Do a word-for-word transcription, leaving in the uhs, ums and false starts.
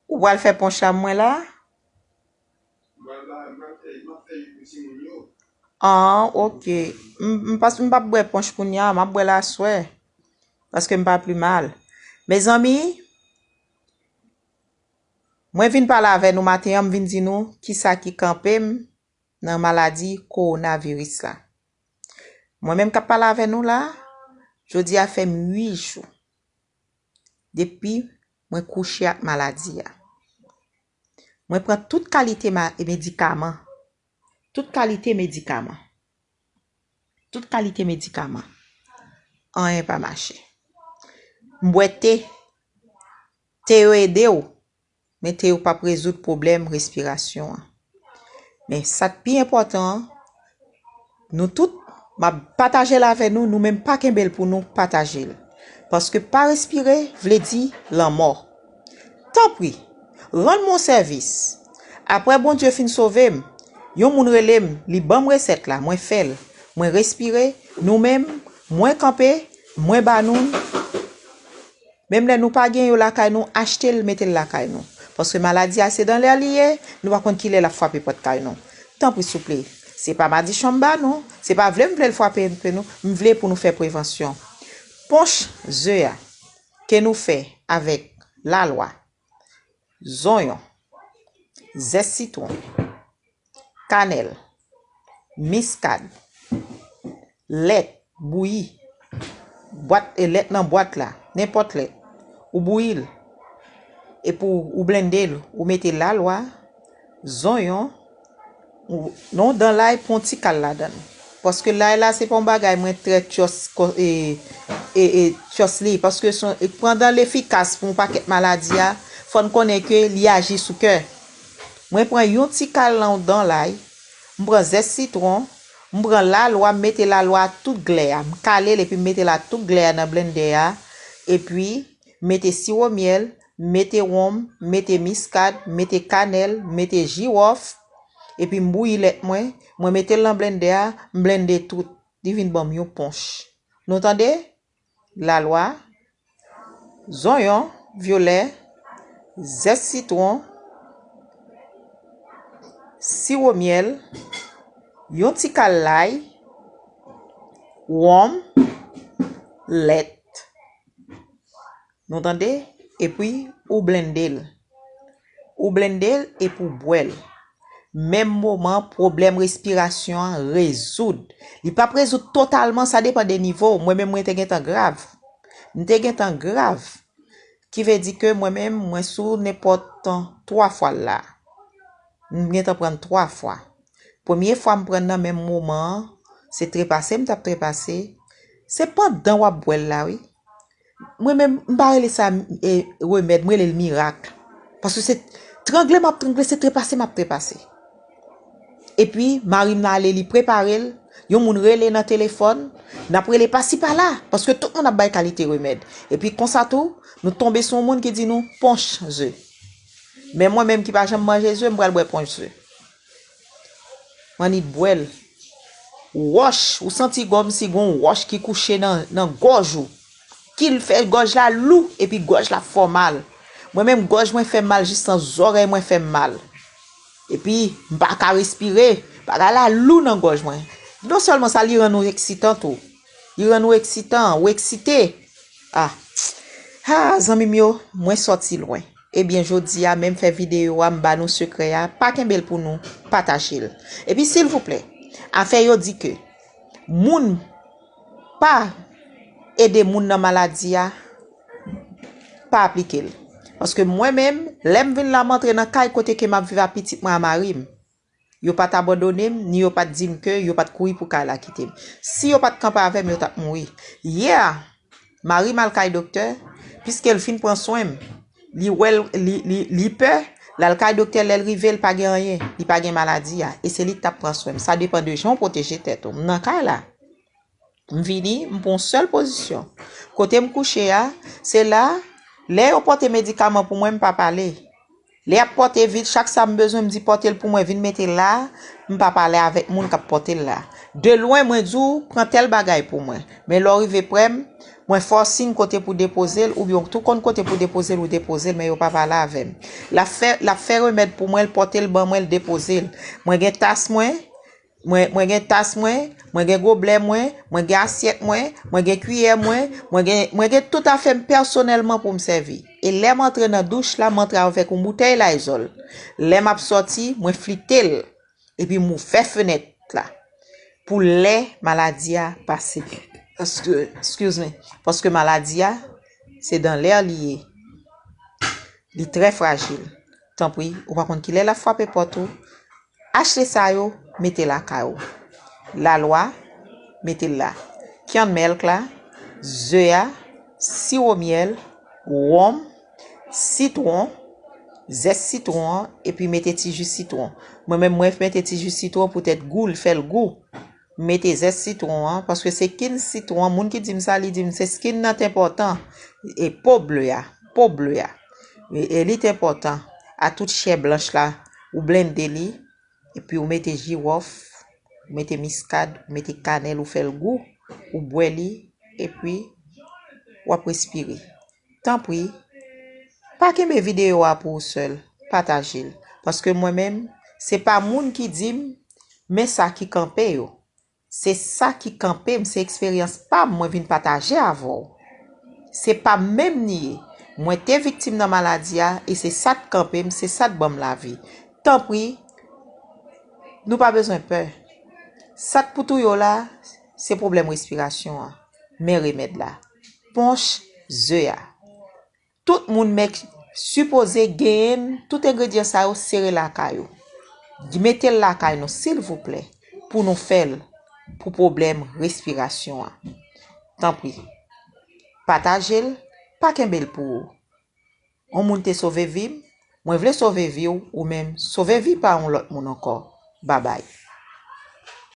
Ou pral fè ponch la mwen la? Ah, ok. M, m pas, m p ap bwè ponch kounye a, m ap bwè l aswè. Paske m pa pi mal. Mezanmi, mwen vin pale avè nou maten an, m vin di nou kisa ki kanpe m nan maladi kowonaviris la. Mwen menm k ap pale avè nou la, jodi a fè m uit jou depi mwen kouche ak maladi a. Mwen pran tout kalite ma-, medikaman. Tout kalite medikaman. Tout kalite medikaman. Anyen pa mache. M bwè te. Te yo ede w, men te yo p ap rezoud pwoblèm respirasyon an. Men sa k pi enpòtan an, nou tout, m ap pataje l avè nou, nou menm pa kenbe l pou nou, pataje l. Paske pa respire vle di lanmò. Tanpri, rann mwen yon sèvis. Apre Bondye fin sove m, yon moun rele m, li ban m resèt la, mwen fè l. Mwen respire, nou menm, mwen kanpe, mwen ba nou l. Menm lè nou pa gen yo lakay nou, achte l, mete l lakay nou. Paske maladi a se dan lè li ye, nou pa konn kilè l ap frape pòt kay nou. Tanpri souple, se pa madichon m ba nou, se pa vle m vle l frape nou, m vle pou nou fè prevansyon. Ponch ze a ke nou fè avèk lalwa, zonyon, zès sitwon, kanèl, miskad, lèt bouyi, bwat, e lèt nan bwat la, nenpòt lèt, ou bouyi l, epi w, ou blende l, ou mete lalwa, zonyon, ou, non, dan lay, pran yon ti kal ladan l. Paske lay la, se pa yon bagay mwen trè tchòs, ko-, e, e, e, tchòs li. Paske son, e, pandan l efikas pou yon pakèt maladi a, fò n konnen ke li aji sou kè. Mwen pran yon ti kal nan dan lay, m pran zès sitwon, m pran lalwa, m mete lalwa a tout glè a. M kale l epi m mete l a tout glè a nan blendè a. Epi, m mete siwo myèl, m mete wonm, m mete miskad, m mete kanèl, m mete jiwòf. Epi m bouyi lèt mwen, mwen mete l nan blendè a, m blende tout. Li vin ban m yon ponch. Nou tande? Lalwa, zonyon vyolè, zès sitwon, siwo myèl, yon ti kal lay, wonm, lèt. Nou tande? Epi ou blende l. Ou blende l epi w bwè l. Menm moman, pwoblèm respirasyon an rezoud. Li p ap rezoud totalman, sa depann de nivo w. Mwen menm, mwen te gentan grav. M te gentan grav. Ki vle di ke mwen menm, mwen sou nenpòt twa fwa l la. M gentan pran l twa fwa. Premye fwa m pran nan menm moman an, se trepase m t ap trepase. Se pandan w ap bwè l la, wi. Mwen menm, m pa rele sa, e, remèd, m rele l mirak. Paske se trangle m ap trangle, se trepase m ap trepase. Epi, mari m nan ale, li prepare l, yon moun rele nan telefòn, n ap rele pasi pala, paske tout moun ap bay kalite remèd. Epi konsa tou, nou tonbe sou yon moun ki di nou ponch ze. Men mwen menm ki pa janm manje ze, m pral bwè ponch ze. M annik bwè l. Wòch, ou santi kòmsi gon wòch ki kouche nan, nan gòj ou. Ki l fè gòj la lou, epi gòj la fè w mal. Mwen menm, gòj mwen fè m mal jis nan zòrèy mwen fè m mal. Epi, m pa ka respire. Bagay la lou nan gòj mwen. Non sèlman sa, li rann ou eksitan tou. Li rann ou eksitan, ou eksite. Ah. Ah, zanmi m yo, mwen sòti lwen. Ebyen, jodi a, menm fè videyo a, m ba nou sekrè a, pa kenbe l pou nou, pataje l. Epi, silvouplè, afè yo di ke moun pa ede moun nan maladi a, pa aplike l. Paske mwen menm, lè m vin la, m antre nan kay kote ke m ap viv a pitit mwen a mari m. Yo pa t abandone m, ni yo pa t di m ke yo pa t kouri pou kay la kite m. Si yo pa t kanpe avè m, yo t ap mouri. Yè a, mari m al kay doktè, piske l fin pran swen m. Li wè l, li, li, li pè, l al kay doktè, lè l rive, l pa gen anyen, li pa gen maladi a. E se li k t ap pran swen m. Sa depann de jan w pwoteje tèt ou. M nan kay la. M vini, m pran yon sèl pozisyon. Kote m kouche a, se la, lè yo pote medikaman pou mwen, m pa pale. Lè y ap pòte vit, chak sa m bezwen, m di pòte l pou mwen, vin mete l la, m pa pale avèk moun k ap pòte l la. De lwen, mwen di w, pran tèl bagay pou mwen. Men lè w rive prè m, mwen fè w siy kote pou depoze l, oubyen w tou konn kote pou depoze l, ou depoze l, men yo pa pale avè m. L ap fè, l ap fè remèd pou mwen, l pòte l ban mwen, l depoze l. Mwen gen tas mwen, mwen, mwen gen tas mwen, mwen gen goblè mwen, mwen gen asyèt mwen, mwen gen kiyè mwen, mwen gen, mwen gen tout afè m pèsonèlman pou m sèvi. E lè m antre nan douch la, m antre avèk yon boutèy Lysol. Lè m ap sòti, mwen flite l. Epi m ouvè fenèt la. Pou lè maladi a pase. Paske, excuse me, paske maladi a, se dan lè li ye. Li trè frajil. Tanpri, ou pa konn kilè l ap frape pòt ou. Achte sa yo, mete lakay ou. Lalwa, mete l la. Canned milk la, ze a, siwo myèl, wonm, sitwon, zès sitwon an, epi mete ti ji sitwon. Mwen menm, mwen mete ti ji sitwon poutèt gou, l fè l gou. M mete zès sitwon an, paske se skin sitwon an, moun ki di m sa, li di m se skin nan t enpòtan. E po ble a, po ble a. E, e li t enpòtan. A tout chè blanch la, ou blende li, epi ou mete jiwòf, ou mete miskad, ou mete kanèl, ou fè l gou, ou bwè li, epi w ap respire. Tanpri, pa kenbe videyo a pou ou sèl, pataje l. Paske mwen menm, se pa moun ki di m, men sa ki kanpe yo. Se sa ki kanpe m, se eksperyans pa m mwen vin pataje avè w. Se pa m menm li ye. Mwen te viktim nan maladi a e se sa t kanpe m, se sa t ban m lavi. Tanpri, nou pa bezwen pè. Sa k pou touye w la, se pwoblèm respirasyon an. Men remèd la. Ponch ze a. Tout moun mèt sipoze genyen tout engredyan sa yo sere lakay ou. Mete l lakay nou, silvouplè, pou nou fè l pou pwoblèm respirasyon an. Tanpri, pataje l, pa kenbe l pou ou. Yon moun te sove vi m, mwen vle sove vi w, ou menm, sove vi pa yon lòt moun ankò. Babay.